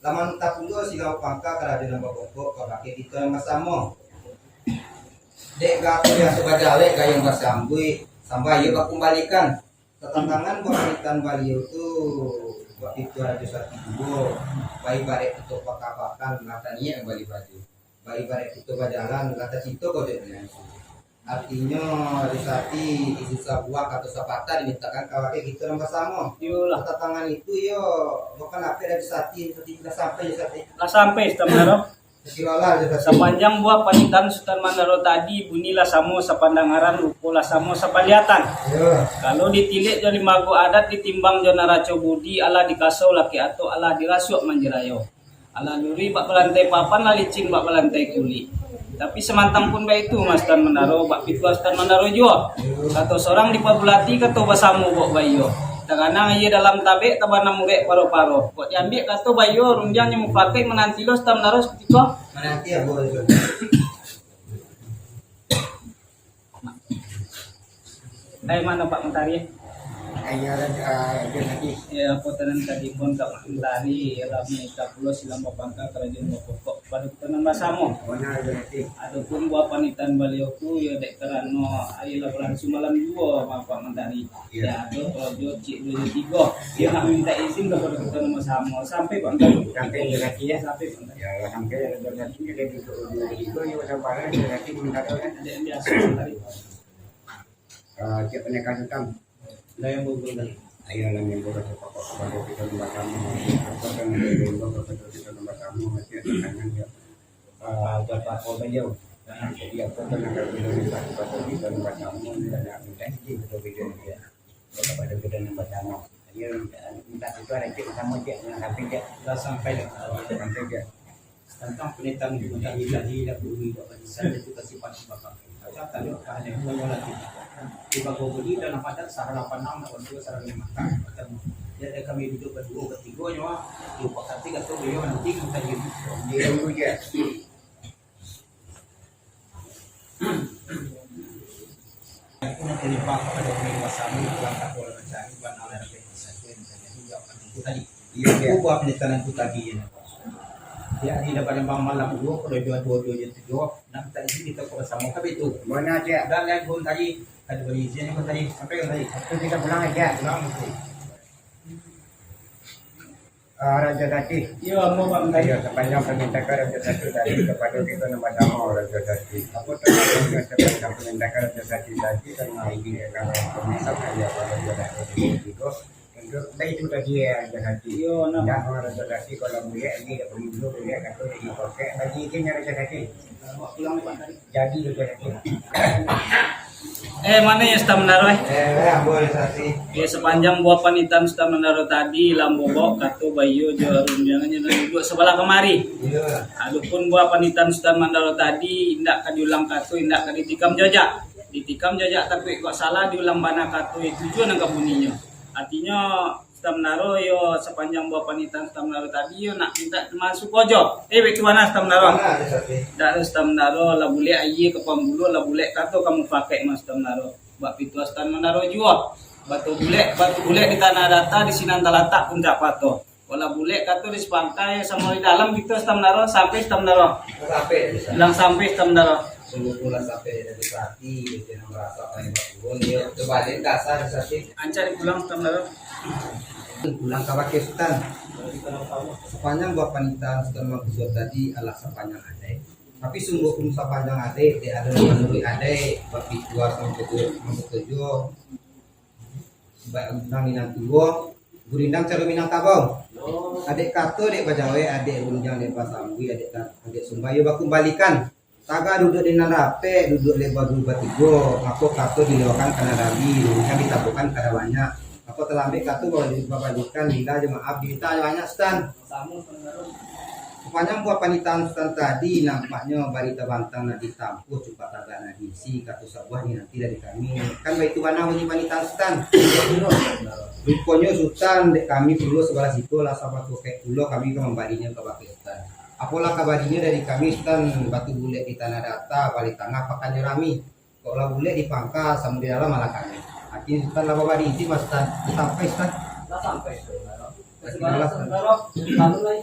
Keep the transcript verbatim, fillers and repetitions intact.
Lah mantap pulo silang pangka karajo nan bapokok kabake kito nan basamo. Dek gato biaso bajawek gayuang basambuik, sambah iyo bakumbalikan. Tatantangan buah panitan baliau tu, buah pintu rajo sati juo, baibarat kito pakapakan, lah taniaik mambali baju. Baibarat kito bajalan, lah tacinto kok dek baliau. Artinyo, Rajo Sati, di susah buah kato sapatah dimintakan kabake kito nan basamo. Iyolah. Tatantangan itu, iyo, bukan apek Rajo Sati, Sati, lah sampai, Rajo Sati. Lah sampai, Sutan Mandaro. Sapanjang buah panitahan Sutan Mandaro tadi, bunyi lah samo sapandangaran, rupo lah samo sapalihatan. Iyo. Kalau ditilik jo limbago adat, ditimbang jo naraco budi, alah dikasau laki atok, alah dirasuak manjirayo. Alah luruih bak balantai papan, lah licin bak balantai kulik. Tapi samantang pun baitu, mah Sutan Mandaro, bak pituah Sutan Mandaro juo. Kato sorang dipabulati, kato basamo kok baiyo. Taganang aia dalam tabek, tabanam urek paro-paro. Kok diambiak kato baiyo, rundiang nyo mufakaik, mananti lo Sutan Mandaro sakutiko. Mananti apo itu? Dari mano Pak Mantari? Ayo, ah, ajo lagi. Ya, apo tanan tadi pun Pak Mantari, rami ka pulo silang bapangka karajo nan bapokok pado kito nan basamo. Bana, ajo lagi. Adopun buah panitahan baliau tu, ya, dek karano aia lah balansuang malam juo, Pak Mantari. Iya. Ya, ado karajo cik duo jo tigo. Iya. Nak minta izin kapado kito nan basamo. Sampai, Pak Mantari. Sampai, ajo lagi, ya. Sampai, Pak Mantari. Ya, sampai, ajo lagi, jadi duo jo tigo, ya, sampai, ajo lagi, Pak Mantari, kan? Ada yang biasa, Pak Mantari. Ah, cek pandekar Sutan. Lah yang bagus tadi. Ayo lah, yang bagus, pokok kepada kita lomba tamu. Apa kan ada lomba kepada kita lomba tamu, masih ada tangan dia. Ah, ada apa-apa beliau. Jadi, apa kan ada beliau ni, kepada kita lomba tamu, dan nak minta izin kepada beliau dia. Kepada kita lomba tamu. Ayo, minta, minta itu ada cek sama cek, jangan sampai cek. Dah sampai dah. Sampai cek. Tantang panitahan nan tadi, tadi lah bunyi dek barisan itu kasi pati bakal. Cak tadi ka hanyo manyo lagi. Di bago bunyi dalam adat sahara panang nak bantu sarang yang matang. Kata dia, ada kami duduk berdua, bertiga nyo, ah. Lupa kati kato beliau nanti kita di. Dia dulu je. Aku nak terlibat kepada orang yang basamo, orang tak boleh mencari, bukan hal yang lebih satu yang terjadi, jawab itu tadi. Iya, iya. Itu buah penelitian itu tadi, ya. Ya, di dapat yang malam dua, kalau dua, dua, dua, dua, tujuh, nak minta izin kita ke basamo, tapi itu. Mana dia? Dan yang pun tadi, tadi beri izin yang pun tadi, sampai kan tadi. Itu kita pulang aja. Pulang, betul. Ah, Rajo Dati. Iyo, ambo, Pak Mantari. Iyo, sapanjang pamintakan Rajo Dati tadi kapado kito nan basamo, Rajo Dati. Apo tu, sapanjang pamintakan Rajo Dati tadi, karano ini, karano pamintakan, iyo, Rajo Dati juo. Tantu, baitu tadi, yo, Rajo Dati. Iyo, nah. Indak, Rajo Dati, kalau buliah, ini dak perlu dulu, buliah, kato, di poket, bagi izinnya, Rajo Dati. Jadi, Rajo Dati. Eh, mano yo Sutan Mandaro, eh? Eh, ambo Rajo Dati. Yo, sapanjang buah panitahan Sutan Mandaro tadi, lah ambo bao kato baiyo jo rundiangan nan duduak sabalah kamari. Iyo. Adopun buah panitahan Sutan Mandaro tadi, indak ka diulang kato, indak ka ditikam jojak. Ditikam jojak, tapi kok salah, diulang bana kato, itu juo nan ka bunyinyo. Artinyo, Sutan Mandaro, yo, sapanjang buah panitahan Sutan Mandaro tadi, yo, nak mintak masuko jo. Eh, baitu bana Sutan Mandaro. Bana, Rajo Dati. Dak ado Sutan Mandaro, lah bulek aia ka pambuluah, lah bulek kato ka mufakaik mah Sutan Mandaro. Bak pituah Sutan Mandaro juo. Batu bulek, batu bulek di tanah data, di sinan talatak puncak pato. Kok lah bulek kato di sapangka, yo, samo di dalam kito Sutan Mandaro, sampai Sutan Mandaro. Sampai, bisa. Bilang sampai Sutan Mandaro. Sungguah pun lah sampai dari hati, jadi nak maraso apo nan baturun, yo, coba aja kasar, sakik. Ancak dipulang, Sutan Mandaro. Pulang kabake Sutan. Sapanjang buah panitahan Sutan Mangkuso tadi alah sapanjang adaik. Tapi sungguah pun sapanjang adaik, dek ado nan manuruik adaik, bak pituah samo tujuah, samo tujuah, bak nan minang tuo, gurindang caro Minangkabau. Adaik kato dek bajawek, adaik rundiang dek basambuik, adaik ta-, adaik sumbayo bakumbalikan. Taga duduak di nan rapek, duduak leba duo batigo, apo kato dilewakan ka nan rabi, rundiang ditabukan ka nan banyak. Apo talambek kato babalikan, bila jo maaf diminta jo banyak, Sutan. Sapanjang buah panitahan Sutan tadi, nampaknyo bari tabantang nan ditampuah, cupak tagak nan diisi, kato sabuah ni nanti dari kami. Kan baitu bana bunyi panitahan Sutan. Ruponyo Sutan, dek kami pulo sabalah siko lah sabatu kek pulo kami ka mambarinyo kabake Sutan. Apolah kabarinyo dari kami, Sutan, batu bulek di tanah data, paling tangah pakan Jerami. Kok lah bulek di pangka, samo di dalam alah kami. Artinyo Sutan lah babari, isi mah Sutan. Sampai, Sutan. Lah sampai, Sutan. Terima kasih, Sutan. Lalu, lai.